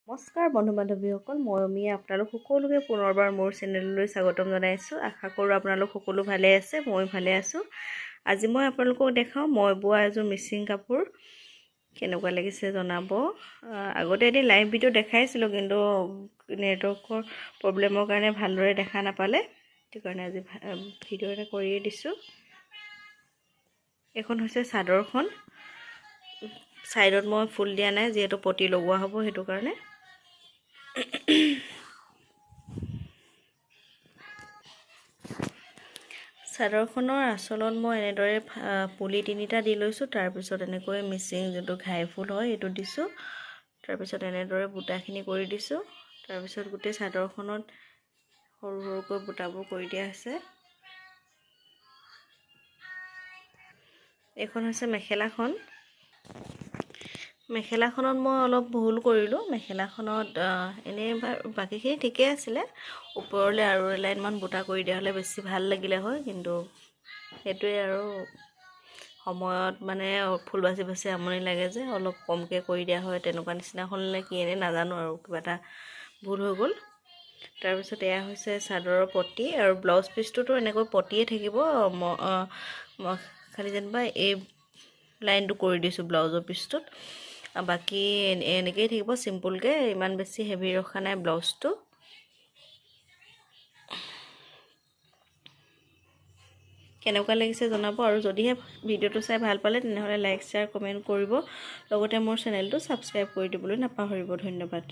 নমস্কাৰ বন্ধু বান্ধৱীসকল, মই অমিয়ে আপোনালোক সকলোকে পুনৰবাৰ মোৰ চেনেললৈ স্বাগতম জনাইছোঁ। আশা কৰোঁ আপোনালোক সকলো ভালে আছে, ময়ো ভালে আছোঁ। আজি মই আপোনালোকক দেখাওঁ মই বোৱা এযোৰ মিচিং কাপোৰ, কেনেকুৱা লাগিছে জনাব। আগতে এদিন লাইভ ভিডিঅ' দেখাইছিলোঁ, কিন্তু নেটৱৰ্কৰ প্ৰব্লেমৰ কাৰণে ভালদৰে দেখা নাপালে, সেইটো কাৰণে আজি ভিডিঅ' এটা কৰিয়ে দিছোঁ। এইখন হৈছে চাদৰখন। ছাইডত মই ফুল দিয়া নাই, যিহেতু পতি লগোৱা হ'ব সেইটো কাৰণে। চাদৰখনৰ আঁচলত মই এনেদৰে পুলি তিনিটা দি লৈছোঁ। তাৰপিছত এনেকৈ মিচিং যোনটো ঘাই ফুল হয় সেইটো দিছোঁ। তাৰপিছত এনেদৰে বুটাখিনি কৰি দিছোঁ। তাৰপিছত গোটেই চাদৰখনত সৰু সৰুকৈ বুটাবোৰ কৰি দিয়া হৈছে। এইখন হৈছে মেখেলাখন। মেখেলাখনত মই অলপ ভুল কৰিলোঁ। মেখেলাখনত এনেই বাকীখিনি ঠিকেই আছিলে, ওপৰলৈ আৰু এলাইনমান বুটা কৰি দিয়া হ'লে বেছি ভাল লাগিলে হয়, কিন্তু সেইটোৱে আৰু সময়ত মানে ফুল বাচি বাচি আমনি লাগে যে অলপ কমকৈ কৰি দিয়া হয়, তেনেকুৱা নিচিনা হ'ল নে কি এনেই নাজানো আৰু কিবা এটা ভুল হৈ গ'ল। তাৰপিছত এয়া হৈছে চাদৰৰ পতি আৰু ব্লাউজ পিচটোতো এনেকৈ পতিয়ে থাকিব, খালি যেনিবা এই লাইনটো কৰি দিছোঁ ব্লাউজৰ পিচটোত, বাকী এনেকেই থাকিব চিম্পুলকৈ, ইমান বেছি হেভি ৰখা নাই ব্লাউজটো। কেনেকুৱা লাগিছে জনাব, আৰু যদিহে ভিডিঅ'টো চাই ভাল পালে তেনেহ'লে লাইক, শ্বেয়াৰ, কমেণ্ট কৰিব, লগতে মোৰ চেনেলটো ছাবস্ক্ৰাইব কৰি দিবলৈ নাপাহৰিব। ধন্যবাদ।